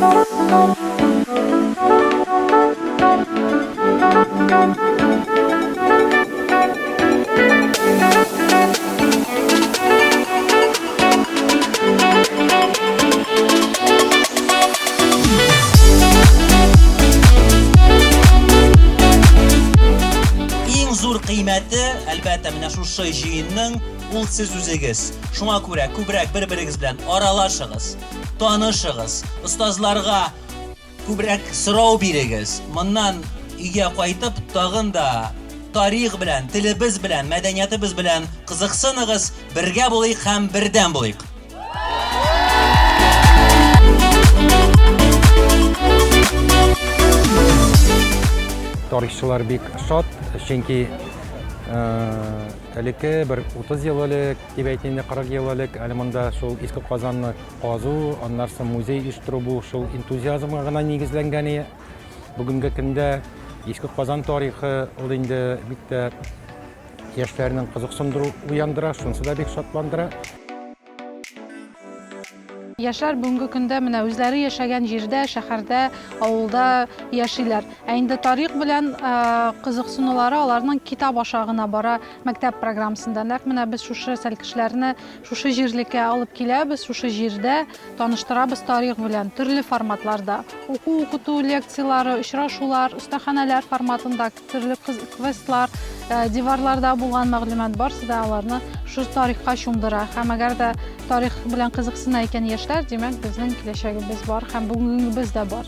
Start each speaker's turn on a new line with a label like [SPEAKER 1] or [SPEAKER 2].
[SPEAKER 1] Иң зур кыйммәте, әлбәттә, менә шушы җыенның ул сез үзегез. Шуңа күрә күбрәк бер-берегез белән аралашыгыз, танышыгыз, остазларга күбрәк сорау бирегез. Моннан өйгә кайтып, тагын да тарих белән, телебез белән, мәдәниятыбыз белән кызыксыныгыз, бергә булыйк һәм бердәм булыйк.
[SPEAKER 2] Тарихчылар бик шат, чөнки элекке бер 30 ел элек, дип әйтим инде, 40 ел элек әле монда шул Иске Казанны казу, аннан соң музей оештыру бу шул энтузиазмга гына нигезләнгән иде. Бүгенге көндә Иске Казан тарихы ул инде бик тә яшьләрнең кызыксындыру уяндыра, шунысы да бик шатландыра.
[SPEAKER 3] Яшьләр бүгенге көндә менә үзләре яшәгән җирдә, шәһәрдә, авылда яшиләр. Ә инде тарих белән кызыксынулары аларның китап аша гына бара мәктәп программасында. Нәкъ менә без шушы сәлкешләрне шушы җирлеккә алып киләбез, шушы җирдә таныштырабыз тарих белән төрле форматларда. Уку-укыту лекцияләре, очрашулар, остаханәләр форматында төрле квестлар, диварларда булган мәгълүмат барсы да аларны шул тарихка чумдыра. Һәм әгәр дә тарих белән кызыксына икән яшьләр, димәк, безнең киләчәгебез бар һәм бүгенгебез дә бар.